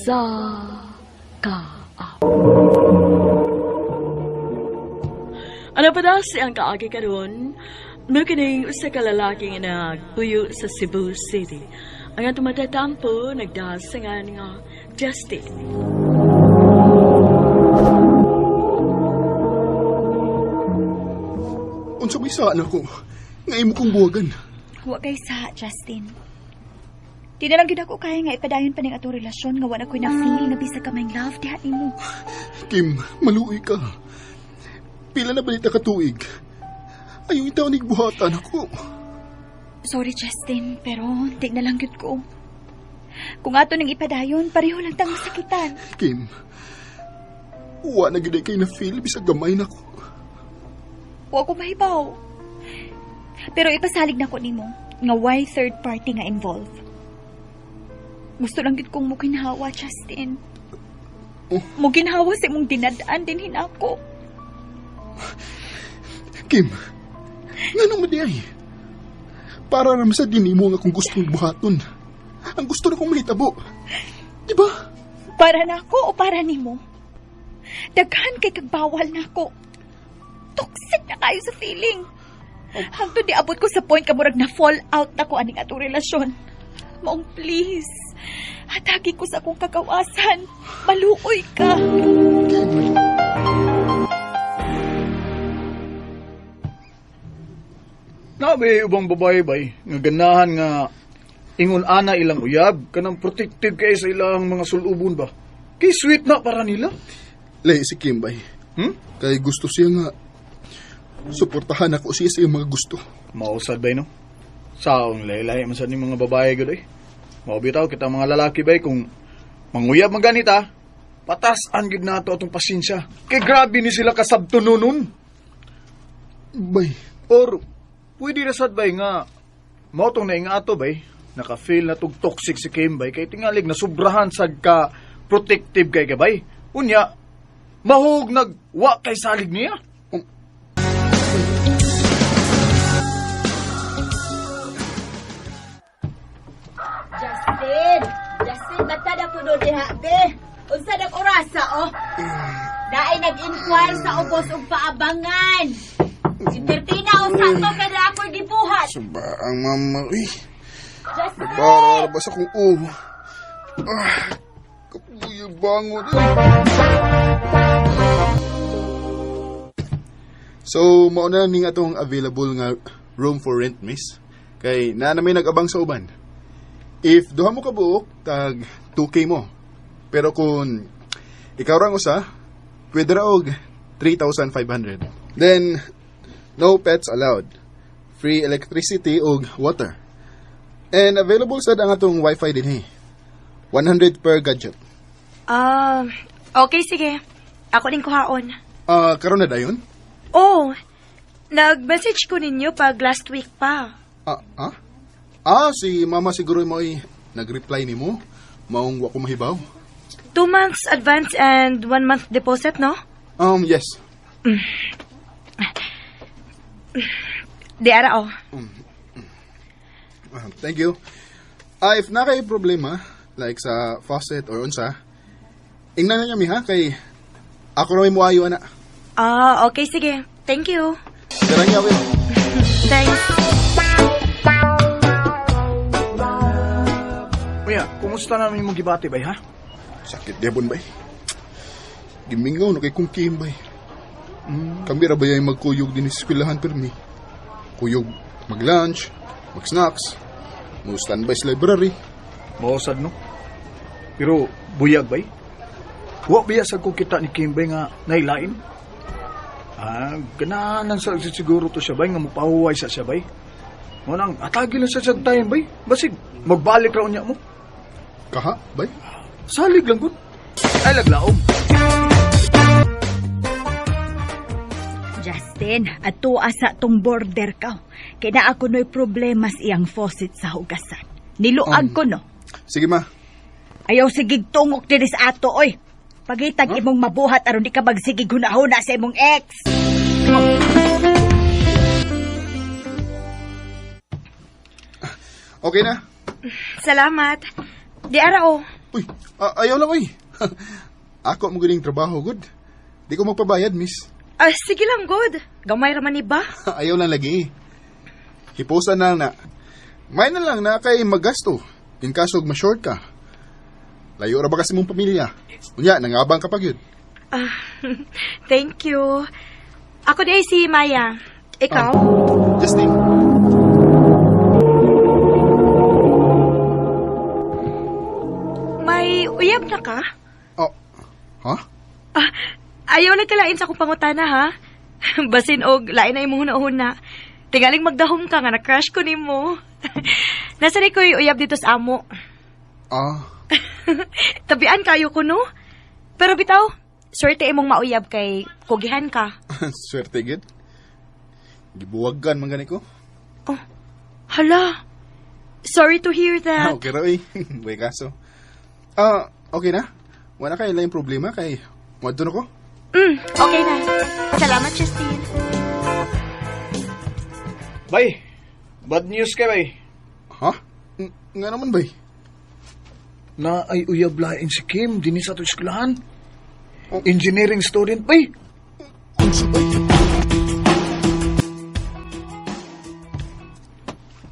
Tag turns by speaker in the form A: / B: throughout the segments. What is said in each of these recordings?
A: Usa ka Ano pa daw siyang kaagi karon? Mukining usa ka lalaki nga nagpuyo sa Cebu City. Ang atong matatampo nagdasangan nga Justin.
B: Unsa may saan ako? Nga imo kong buwagan.
C: Wa kay sa, Justin. Di na lang gyud ako kaya nga ipadayon pa ning atong relasyon nga wa na ko'y na-feel nga bisag kamayng love diha nimo.
B: Kim, maluoy ka. Pila na balita ka tuig. Ayaw itaw nigbuhatan ako.
C: Sorry, Justin, pero di na lang gyud ko. Kung ato nang ipadayon, pareho lang tang masakitan.
B: Kim, wa na gyud kay na-feel bisag gamay na ko.
C: Wa ko mahibaw. Pero ipasalig na ko nimo nga why third party nga involved. Gusto lang gyud kong mukinhawa, Justin.
B: Oh.
C: Muginhawa sa imong dinadaan din hinako.
B: Kim, nganong mo di ay? Para naman sa dinimo nga kung gustong buhaton. Ang gusto na kong mahitabo. Di ba?
C: Para nako o para nimo? Daghan kay kagbawal nako. Toxic na kayo sa feeling. Hangtod di abot ko sa point ka murag na fall out na ko aning atong relasyon. Maong please, hatagi ko sa akong kagawasan. Maluoy ka.
D: Nabi ubang babae bay nga ganahan nga ingon ana ilang uyab kanang protective kay sa ilang mga sulubon ba. Kay sweet na para nila.
B: Lay si Kim bay.
D: Hmm?
B: Kay gusto siya nga suportahan ako siya sa iyang mga gusto.
D: Mausad bay no. Saong laylay man sad ning mga babae gud oy. Mao bitaw kita mga lalaki bay kung manguyab man ganita, patas-an gid nato atong pasensya. Kay grabe ni sila kasabtunonon.
B: Bay,
D: Or pwede ra sad bay nga mao tong nainga ato bay naka-feel na tug toxic si Kim bay kay tingalig na sobrahan sad ka protective kay gabay. Unya mahug nag wa kay salig niya.
E: Justin! Justin, bata na ko doon diha, be. Unsa nang orasa, oh? Naay nag-inquire sa ubos og paabangan. Entertain o sa to kay na ako'y gibuhat.
B: Saba ang mama, uy.
E: Justin!
B: Para ba sa kong ulo? Ah, kapuyo bangon. So, mauna ning atong available nga room for rent, miss. Kay naa na may nag-abang sa uban. If duha mo ka buok, tag 2K mo. Pero kung ikaw rang usa, pwede ra og 3,500. Then, no pets allowed. Free electricity og water. And available sad ang atong wifi dinhi. 100 per gadget.
F: Ah, okay, sige. Ako din kuhaon.
B: Ah, karon na dayon?
F: Oh, nag-message ko ninyo pag last week pa.
B: Ah, ah? Ah, si mama siguro mo ay nag-reply nimo. Maong wa ko mahibaw.
F: 2 months advance and 1 month deposit, no?
B: Yes.
F: Di ara, oh.
B: Ah, thank you. Ah, if na kay problema, like sa faucet or unsa, ingnan na niya mi ha, kay ako ra may muayo ana.
F: Ah, okay, sige. Thank you.
B: Dara niya, Will.
F: Thanks.
D: Unya, kumusta na imong gibati bay ha?
B: Sakit diabon bay. Gimingaw na kay kong Kim bay. Kami ra ba yung magkuyog din sa eskwelahan permi? Kuyog mag-lunch, mag-snacks, mo standby sa library.
D: Mausad no. Pero buyag bay. Wa biya sa ko kita ni Kim bay nga nailain. Ah, ganahan sa siguro to siya bay nga mopahuway sa siya bay. Mo nang atagi lang sa siyang time bay. Basig magbalik ra unya mo.
B: Kaha, bay?
D: Salig lang gud. Ay laglaom.
C: Justin, ato asa tong border ka. Kay na ako no'y problema sa iyang faucet sa hugasan. Niluag ko no.
B: Sige ma.
C: Ayaw sigig tungok diri sa ato, oy. Pagitag imong mabuhat aron di ka magsigig hunahuna sa imong ex.
B: Okay na.
F: Salamat. Di ara, oh.
B: Uy, ayaw lang, uy. Ako mo ganing trabaho, good. Di ko magpabayad, miss.
F: Ah, sige lang, good. Gamay ra man ni ba?
B: Ayaw lang lagi. Hipusan na lang na. May na lang na kay magasto. In kaso ma-short ka. Layo ra ba kasi mong pamilya? Unya, nangabang ka pa gyud.
F: Ah, thank you. Ako di ay si Maya. Ikaw?
B: Justin.
F: May uyab na ka?
B: Oh. Ha?
F: Ah, ayaw lang kalain sa akong pangutana, ha? Basin og lain na imong huna-huna. Tingaling magdahom ka nga na-crush ko nimo. Nasa ni ko'y uyab dito sa amo.
B: Ah.
F: Tabian kayo ko, no? Pero bitaw, swerte imong mauyab kay kugihan ka.
B: Swerte gid. Gibuwaggan man gani ko.
F: Oh, hala. Sorry to hear that.
B: Okay ra oy. Way kaso. Ah, okay na. Wala kay laing problema kay moadto na ko.
F: Okay na. Salamat, Justine.
D: Bay, bad news kay bay.
B: Ha? Nga naman bay.
D: Na ay uyab lain si Kim dinhi sa atong eskwelahan. Engineering student bay.
B: Unsa bay?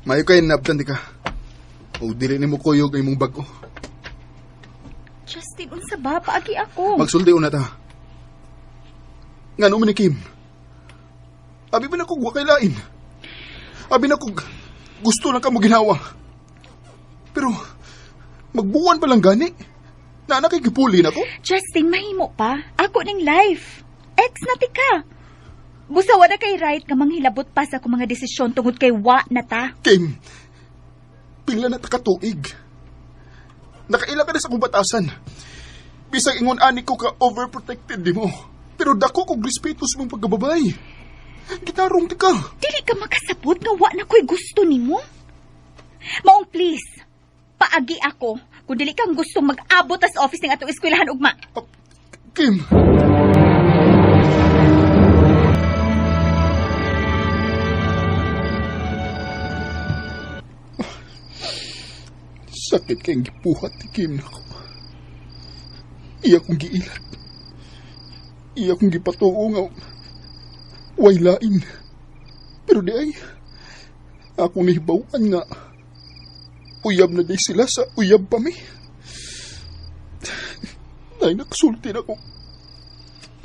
B: Mayo kay nabtan di ka. O dili nimo kuyog ang imong bag-o.
C: Justin, unsa ba? Paagi ako.
B: Magsulti una ta. Ngano man ni Kim? Abi ba na kog wa kay lain? Abi na kog gusto lang ka mo ginawa. Pero magbuwan pa lang gani. Naa kay gipuli na ko.
C: Justin, mahimo pa. Ako ning life. Ex na ti ka. Busa wala kay right nga manghilabot pa sa akong mga desisyon tungod kay wa na ta.
B: Kim, pila na ta katuig. Nakaila ka na sa akong batasan. Bisag ingon ani ko ka overprotected di mo. Pero dako kog respeto sa mong pagkababay. Gitarong ti ka.
C: Dili ka makasabot nga wa na ko'y gusto nimo. Maong please, paagi ako kung dili kang gusto mag-abot sa office ng atong eskwelahan ugma.
B: Kim. Sakit kayong gipuhat ni Kim nako. Iya kong giilat. Iya kong gipatuo nga way lain. Pero di ay, akong nahibawan nga uyab na di sila sa uyab pa mi. Nay, nakasulti na ko.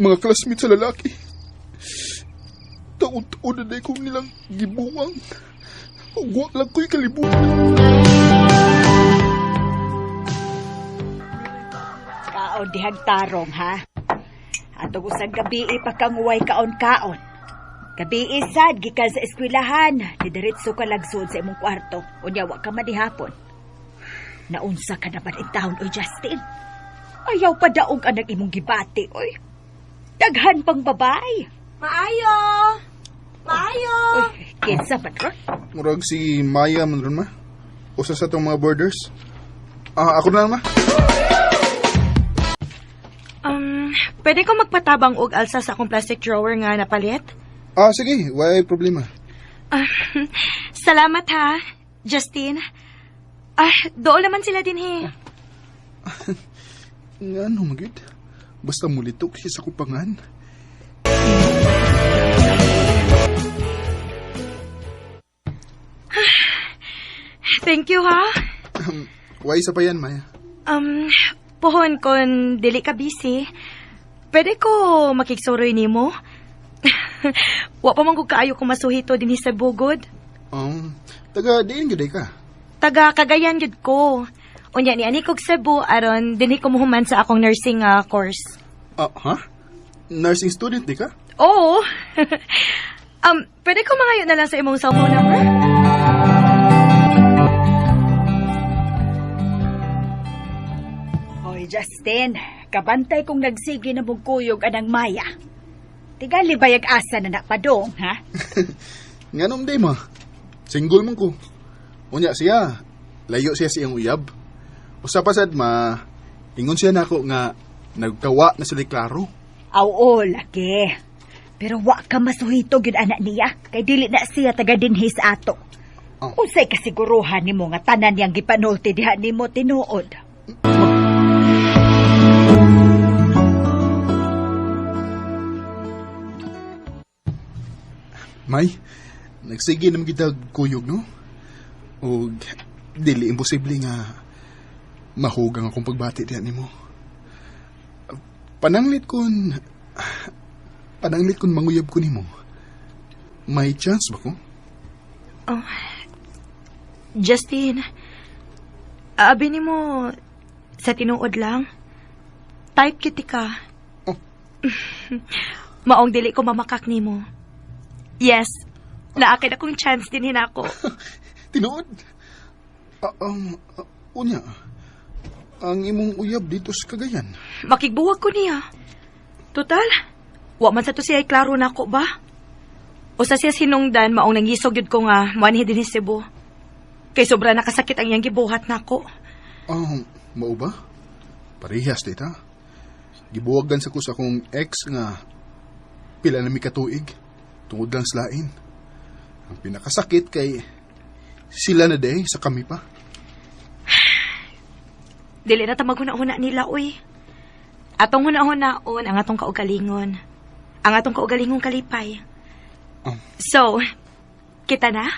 B: Mga classmates sa lalaki. Taon-taon na di ko nilang gibuwang. Ugwa lang ko'y kalibutan.
E: Kaon dihag tarong, ha? Atong usang gabi ipakanguway kaon-kaon. Gabi sad gikan sa eskwelahan, didiretso ka lagsod sa imong kwarto. Unya wa ka madihapon. Naunsa ka naman in taon, oy Justin. Ayaw pa daog ang imong gibati, oy. Daghan pang babae.
F: Maayo! Maayo!
E: Oy, kinsa man ron?
B: Murag si Maya man ron ma. Usa sa itong mga boarders. Ah, ako na lang ma.
F: Pwede ko magpatabang og alsa sa akong plastic drawer nga napalit?
B: Ah, sige. Why problema?
F: Ah, salamat ha, Justin. Ah, dool naman sila din he.
B: Nga ano, magid? Basta mulitok siya sa kupangan.
F: Thank you ha.
B: Why isa pa yan, Maya?
F: Pohon kon dili ka busy. Pwede ko makigsuroy nimo? Wa pa man ko kaayo ko masuhito dinhi sa bugod.
B: Taga diin gyud ka.
F: Taga Cagayan gyud ko. Unya ni ani kog Cebu aron dinhi ko mohuman sa akong nursing course.
B: Ah, ha? Nursing student di ka?
F: Oo. Pwede ko mangayo na lang sa imong cellphone number?
E: Hoy, Justin, kabantay kong nagsige na mong kuyog anang Maya. Tigali bayag asa na napadong, ha?
B: Nganom day ma. Single man ko. Unya siya, layo siya sa iyang uyab. Usa pa sad ma, ingon siya nako nga nagkawa na sila klaro.
E: Aw, laki. Pero wa ka masuhito gyud anak niya, kay dili na siya taga dinhi sa ato.
B: Oh.
E: Unsay kasiguruhan nimo nga tanan niyang gipanulti diha nimo tinuod?
B: Ma, May, nagsige naman kita kuyog, no? O dili imposible nga mahugang akong pagbati diyan nimo. Pananglit kun manguyab ko nimo. May chance ba ko?
F: Oh, Justin, abi nimo sa tinuod lang. Type kiti ka.
B: Oh.
F: Maong dili ko mamakak nimo. Yes, naakin akong chance din hinako.
B: Tinuod? Unya, ang imong uyab dito sa Cagayan.
F: Makigbuwag ko niya. Total, wa man sa to siya klaro nako ba? Usa siya sinungdan, maong nangisog yun ko nga muanhi din ni Cebu. Kay sobra nakasakit ang iyang gibuhat nako.
B: Mao ba? Parehas, tita. Gibuwagan sa ko sa akong ex nga pila na mi katuig tungod lang sa lain. Ang pinakasakit kay sila na day sa kami pa.
F: Dili na ta maghuna-huna nila, uy. Atong huna-hunaon ang atong kaugalingon. Ang atong kaugalingong kalipay.
B: Oh.
F: So, kita na?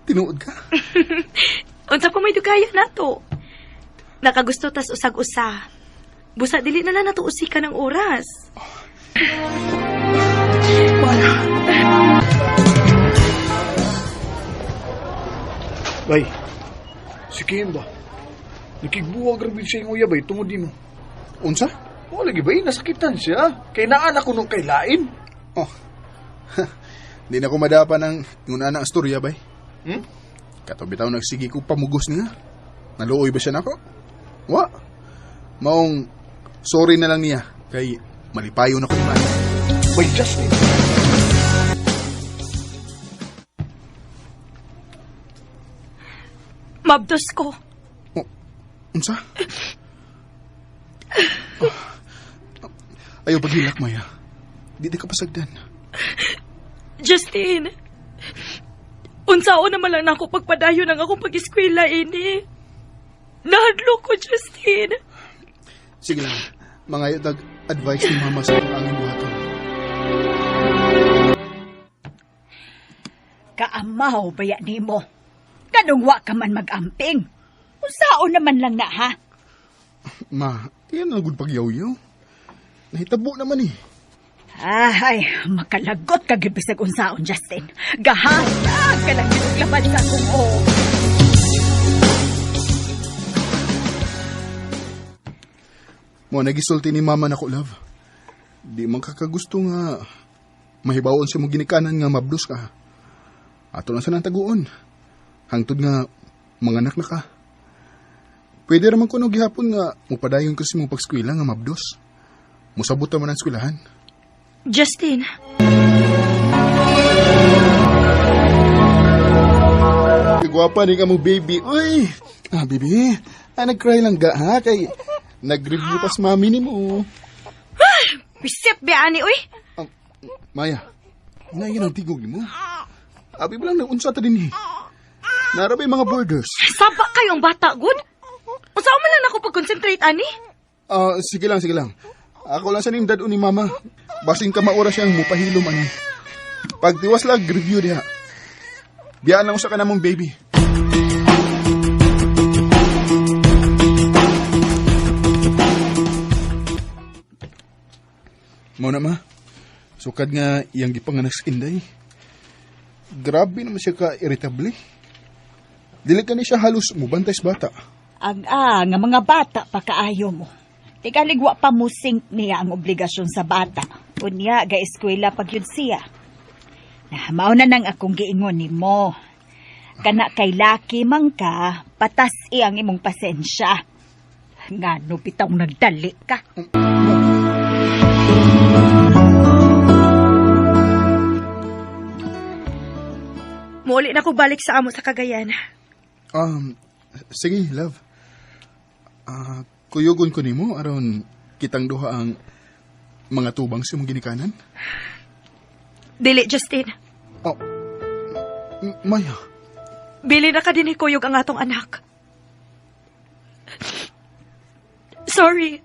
B: Tinuod ka?
F: Unsa pa may dugaya na to? Nakagusto tas usag-usa. Busa dili na lang nato usikan ang oras.
D: Bay, si Kim ba? Nakigbuwag rin siya yung uyab, bay, tungod di mo.
B: Unsa?
D: O, lagi ba, nasakitan siya. Kay naan ako nung kailain.
B: Oh. Di na ko madapa ng nguna na istorya, bay.
D: Hmm?
B: Kato bitaw nagsige ko pamugos niya. Naluoy ba siya nako? Wa. Maong sorry na lang niya kay malipayo na ko ni Maya.
D: Bay, Justin.
F: Mabdos ko.
B: Oh, unsa? Oh. Ayaw paghilak, Maya. Di di ka pasagdan.
F: Justin, unsaon naman lang nako pagpadayon ang akong pag-eskwela ini. Nahadlok ko, Justin.
B: Sige lang. Mga advice ni Mama sa akong angin buhaton.
C: Kaamaw baya nimo. Kanong wa ka man mag-amping. Unsaon naman lang na, ha?
B: Ma, iyan na gud pagyaw-yaw. Nahitabo naman eh.
C: Ay, makalagot ka gyud bisag unsaon, Justin. Gahasa ka lang gyud og laman sa akong o.
B: Mo nagisulti ni Mama nako, love. Di man kakagusto nga mahibawon sa mong ginikanan nga mabdos ka. Ato na sa nang taguon. Hangtod nga manganak na ka. Pwede raman kuno gihapon nga mupadayon kasi mong pagskwela nga mabdos. Musabot man ang eskwelahan.
F: Justin.
B: Gwapa ni ka mo, baby. Uy! Ah, baby. Ah, nag-cry lang ga, ha? Kay nag-review pas mami ni mo.
F: Pisip, biani, uy!
B: Maya, na yan ang tigog ni mo. Abi ba lang nag-unsa ta din eh. Narabay mga borders.
F: Saba kayong bata, good? Unsa man lang ako pag-concentrate, ani?
B: Sige lang, sige lang. Ako lang sa ning dad ni mama. Basin ka maoras siyang mupahilom, ani. Pagtiwas lang, review diha. Biyaan lang usa ka namong baby. Mao na, ma. Sukad nga iyang gipanganak sa Inday. Grabe naman siya ka-irritable. Dili ka ni siya halos mubantay sa bata.
C: Ang nga mga bata pa kaayo mo. Tigalig wa pa mo sink niya ang obligasyon sa bata. Unya, ga-eskwela pag yun siya. Na, mao na nang akong giingon nimo. Kana kay laki man ka, patas iyang imong pasensya. Ngano bitaw nagdali ka.
F: Muuli na ko balik sa amo sa Cagayan.
B: Sige, love. Kuyugon ko nimo aron kitang duha ang mga tubang sa imong ginikanan.
F: Dili, Justin.
B: Oh, Maya.
F: Bili na ka din kuyog ang atong anak. Sorry.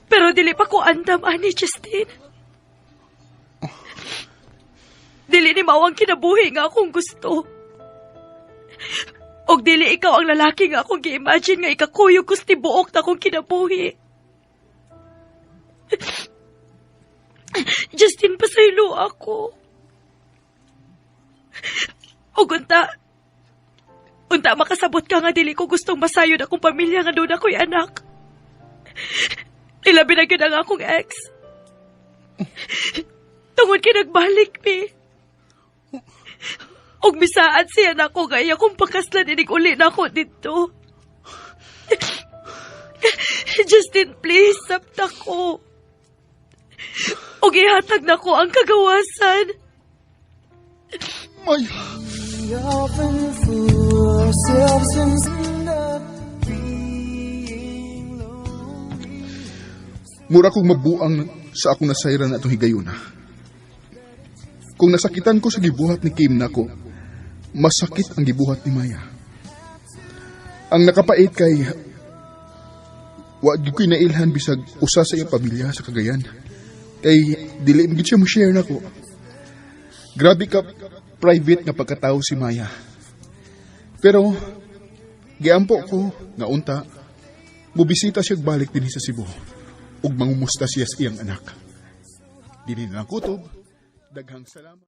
F: Pero Pero dili pa ko andam ani, Justin. Dili ni mao ang kinabuhi nga akong gusto. Og dili ikaw ang lalaki nga akong gi-imagine nga ikakuyog ko sa tibuok na akong kinabuhi. Justin, pasaylo ako. Og unta, unta makasabot ka nga dili ko gustong masayod akong pamilya nga doon ako'y anak. Ilabi na gyud ang akong ex. Tungod kay nagbalik mi. Og misaad siya nako nga iya kong pakaslan inig uli nako didto. Justin, please, sabta ko. Og ihatag nako ang kagawasan.
B: Maya.
G: Often fool ourselves into being lonely.
B: Mura kong mabuang sa akong nasayran atong higayuna. Kung nasakitan ko sa gibuhat ni Kim nako, masakit ang gibuhat ni Maya. Ang nakapait kay wa gyud ko'y nailhan bisag usa sa iyang pamilya sa Cagayan. Kay dili man gyud siya mo share nako. Grabe ka private nga pagkatao si Maya. Pero giampo ko nga unta mobisita siya balik dinhi sa Cebu ug mangumusta siya sa iyang anak. Dinhi na lang kutob. Daghang salamat.